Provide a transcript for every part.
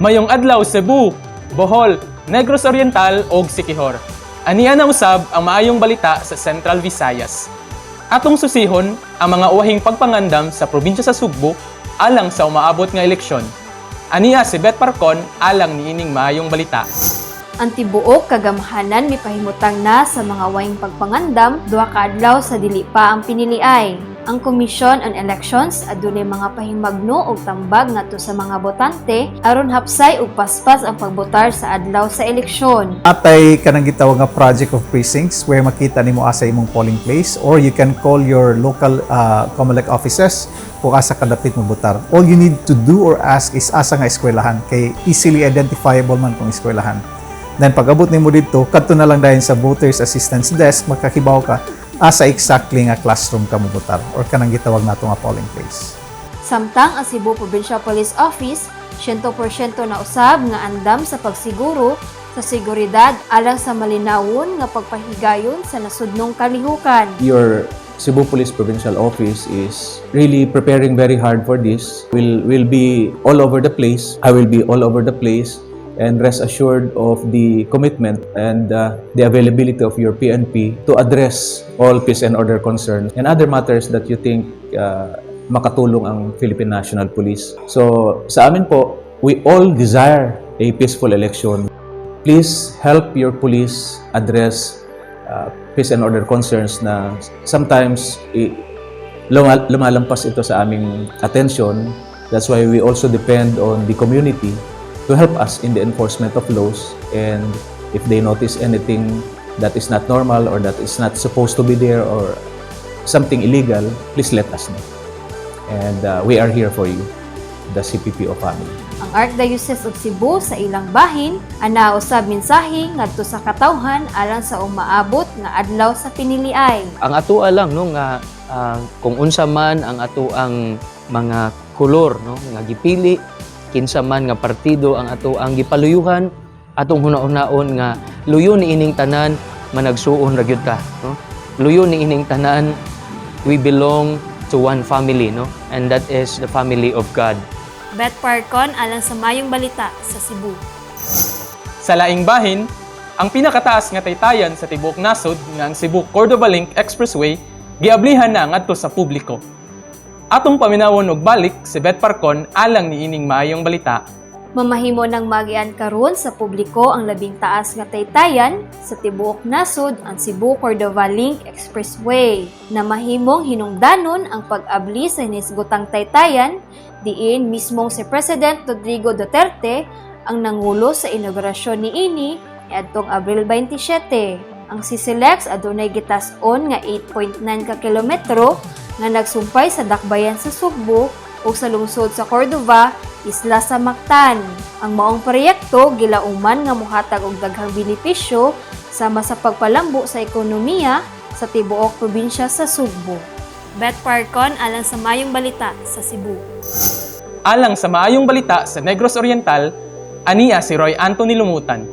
Mayong adlaw, Cebu, Bohol, Negros Oriental ug Siquijor. Ania na usab ang maayong balita sa Central Visayas. Atong susihon ang mga uwahing pagpangandam sa probinsya sa Sugbo alang sa umaabot nga eleksyon. Ania si Beth Parcon alang niining maayong balita. Ang tibuok kagamhanan mipahimutang na sa mga wahing pagpangandam 2 ka adlaw sa dili pa ang piniliay. Ang Commission on Elections adunay mga pahimagno og tambag ngadto sa mga botante aron hapsay ug paspas ang pagbotar sa adlaw sa eleksyon. Atay kanang gitawag nga project of precincts where makita nimo asa imong polling place, or you can call your local COMELEC offices kung asa kadapit mo botar. All you need to do or ask is asa nga eskwelahan kay easily identifiable man kung eskwelahan. Then pag abot nimo didto, kadto na lang dayon sa voters assistance desk, makakibaw ka asa exactly nga classroom ka mobotar or kanang gitawag nato nga polling place. Samtang ang Cebu Provincial Police Office, 100% na usab nga andam sa pagsiguro sa seguridad alang sa malinawon nga pagpahigayon sa nasudnong kalihukan. Your Cebu Police Provincial Office is really preparing very hard for this. Will be all over the place. I will be all over the place, and rest assured of the commitment and the availability of your PNP to address all peace and order concerns and other matters that you think makatulong ang Philippine National Police. So sa amin po, we all desire a peaceful election. Please help your police address peace and order concerns na sometimes lumalampas ito sa aming attention. That's why we also depend on the community to help us in the enforcement of laws, and if they notice anything that is not normal or that is not supposed to be there or something illegal, please let us know. And we are here for you, the CPPO family. Ang Archdiocese of Cebu sa ilang bahin ana usab mensahe ngadto sa katawhan alang sa umaabot nga adlaw sa piniliay. Ang atoa lang, no, nga kung unsa man ang atoang mga kolor, no, nga gipili, kinsa man nga partido ang atoang gipaluyuhan, atong huna-hunaon nga luyo ni ining tanan, managsuon ra gyud ta, no? Luyo ni ining tanan, we belong to one family, no, and that is the family of God. Beth Parcon alang sa Mayong Balita sa Cebu. Sa laing bahin, ang pinakataas nga taytayan sa tibuok nasod nga ang Cebu Cordova Link Expressway giablihan na ngadto sa publiko. Atong paminawon og balik si Beth Parcon alang niining maayong balita. Mamahimo ng magian karon sa publiko ang labing taas nga taytayan sa tibuok nasod, ang Cebu Cordova Link Expressway, na mahimong hinungdanon ang pag-abli sa hinisgotang taytayan diin mismong si President Rodrigo Duterte ang nangulo sa inaugurasyon niini niadtong Abril 27. Ang CCLEX adunay gitas-on nga 8.9 ka kilometro nga nagsumpay sa dakbayan sa Sugbo ug sa lungsod sa Cordova, isla sa Mactan. Ang maong proyekto gilauman nga mohatag og daghang benepisyo sama sa pagpalambo sa ekonomiya sa tibuok probinsya sa Sugbo. Beth Parcon alang sa Mayong Balita sa Cebu. Alang sa maayong balita sa Negros Oriental, ania si Roy Anthony Lumutan.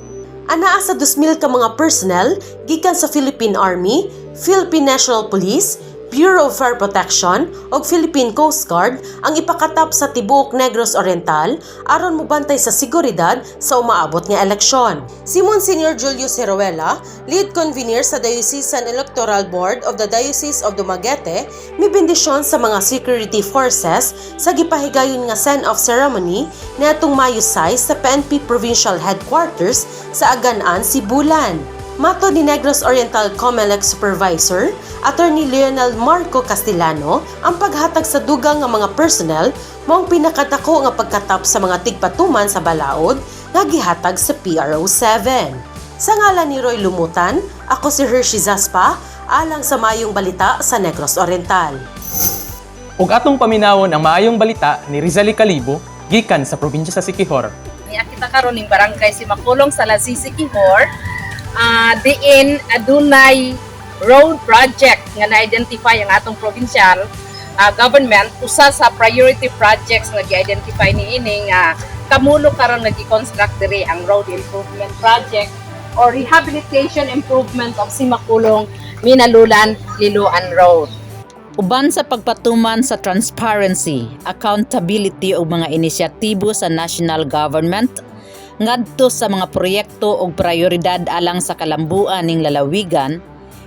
Anaa sa 2,000 ka mga personnel gikan sa Philippine Army, Philippine National Police, Bureau of Fire Protection ug Philippine Coast Guard ang ipakatap sa tibuok Negros Oriental aron mobantay sa seguridad sa umaabot nga eleksyon. Si Monsignor Julius Heruela, lead convener sa Diocesan Electoral Board of the Diocese of Dumaguete, mibendisyon sa mga security forces sa gipahigayon nga send-off ceremony niadtong Mayo 6 sa PNP Provincial Headquarters sa Agan-an, Sibulan. Matod ni Negros Oriental COMELEC Supervisor, Attorney Lionel Marco Castellano, ang paghatag sa dugang nga mga personnel maong pinakadako nga pagkatap sa mga tigpatuman sa balaod nga gihatag sa PRO 7. Sa ngalan ni Roy Lumutan, ako si Hershey Zaspa, alang sa Mayong Balita sa Negros Oriental. Ug atong paminawon ang maayong balita ni Rizali Calibo gikan sa probinsya sa Siquijor. Niya kita karon ning barangay Simakulong sa Lazi, Siquijor, diin adunay road project nga na-identify ang atong provincial government. Usa sa priority projects nga gi-identify niini nga kamulo karon nga gi-construct diri ang road improvement project or rehabilitation improvement of Simakulong Minalulan Liloan Road. Uban sa pagpatuman sa transparency, accountability ug mga inisyatibo sa national government ngadto sa mga proyekto ug prioridad alang sa kalambuan ning lalawigan,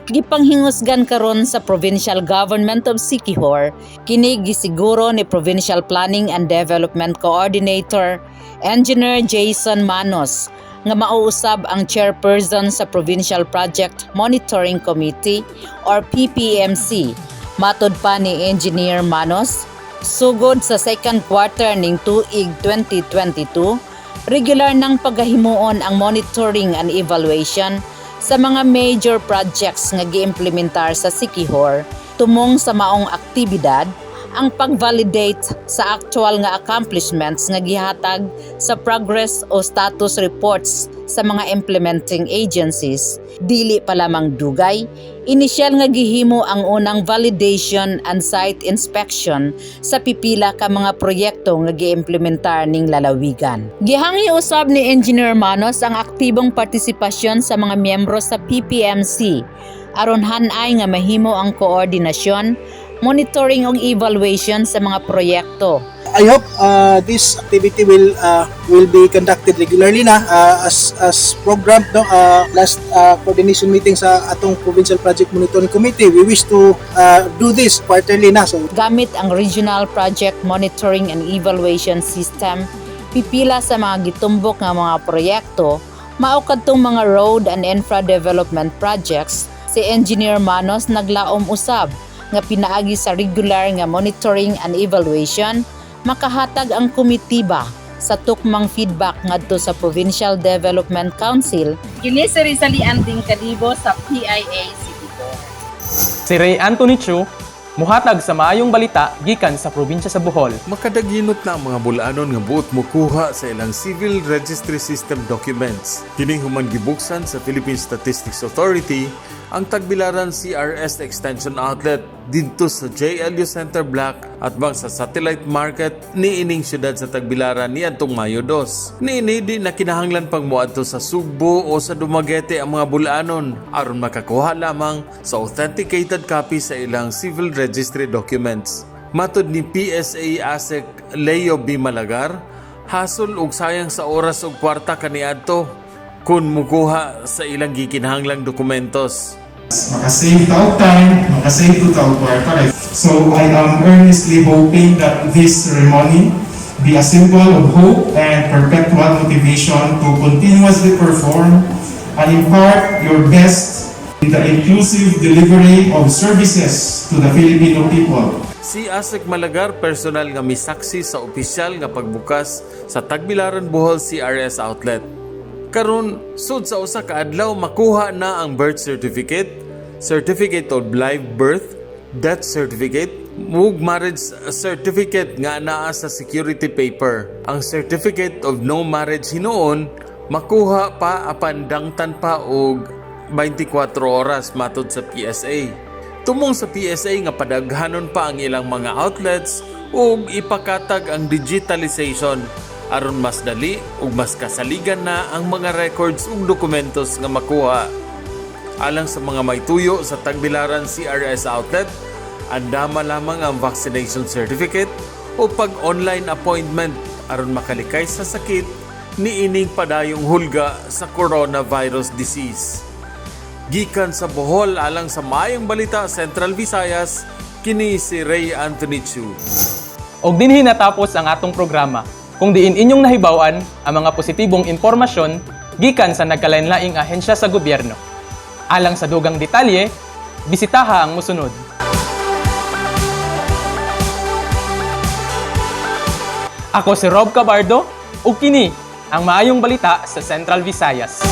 gipanghingusgan karon sa Provincial Government of Siquijor. Kini gisiguro ni Provincial Planning and Development Coordinator Engineer Jason Manos nga mauusab ang chairperson sa Provincial Project Monitoring Committee or PPMC. Matod pa ni Engineer Manos, sugod sa second quarter ning tuig 2022, regular nang pagahimuon ang monitoring and evaluation sa mga major projects nga giimplementar sa Siquijor. Tumong sa maong aktibidad ang pag-validate sa actual nga accomplishments nga gihatag sa progress o status reports sa mga implementing agencies. Dili pa lamang dugay, inisyal nga gihimo ang unang validation and site inspection sa pipila ka mga proyekto nga giimplementar ning lalawigan. Gihangyo usab ni Engineer Manos ang aktibong partisipasyon sa mga miyembro sa PPMC aron hanay nga mahimo ang koordinasyon, monitoring ug evaluation sa mga proyekto. I hope this activity will be conducted regularly na as programmed, no, last coordination meeting sa atong Provincial Project Monitoring Committee. We wish to do this quarterly na, so Gamit ang Regional Project Monitoring and Evaluation System, pipila sa mga gitumbok nga mga proyekto mao kadtong mga road and infra development projects. Si Engineer Manos naglaom usab nga pinaagi sa regular nga monitoring and evaluation, makahatag ang komitiba sa tukmang feedback ngadto sa Provincial Development Council. Kini si Rizali Anding Kalibo sa PIA Siquijor. Si Ray Anthony Chu, muhatag sa maayong balita gikan sa probinsya sa Bohol. Makadaginot na ang mga bulanon nga buot mokuha sa ilang Civil Registry System documents. Kini human gibuksan sa Philippine Statistics Authority ang Tagbilaran CRS Extension Outlet didto sa JLU Center Block at bang sa Satellite Market ni ining syudad sa Tagbilaran niadtong Mayo 2. Niini di na kinahanglan pang moadto sa Sugbo o sa Dumaguete ang mga bulanon aron makakuha lamang sa authenticated copy sa ilang civil registry documents. Matod ni PSA ASEC Leo B. Malagar, hasol ug sayang sa oras ug kwarta kaniadto kung mukuha sa ilang gikinahanglang dokumentos. Makasave ta og time, makasave ta og kwarta. So I am earnestly hoping that this ceremony be a symbol of hope and perpetual motivation to continuously perform and impart your best in the inclusive delivery of services to the Filipino people. Si ASEC Malagar personal nga misaksi sa opisyal nga pagbukas sa Tagbilaran Bohol CRS outlet. Karon sud sa usa ka adlaw makuha na ang birth certificate, certificate of live birth, death certificate, ug marriage certificate nga naa sa security paper. Ang certificate of no marriage hinuon makuha pa apan dangtan pa og 24 oras, matod sa PSA. Tumong sa PSA nga padaghanon pa ang ilang mga outlets ug ipakatag ang digitalization aron mas dali ug mas kasaligan na ang mga records ug dokumentos nga makuha. Alang sa mga may tuyo sa Tagbilaran CRS outlet, andama lamang ang vaccination certificate o pag-online appointment aron makalikay sa sakit ni ining padayong hulga sa coronavirus disease. Gikan sa Bohol alang sa Maayong Balita Central Visayas, kini si Ray Anthony Chu. Og dinhi natapos ang atong programa, kung diin inyong nahibaw-an ang mga positibong impormasyon gikan sa nagkalain-laing ahensya sa gobyerno. Alang sa dugang detalye, bisitaha ang musunod. Ako si Rob Cabardo ug kini ang Maayong Balita sa Central Visayas.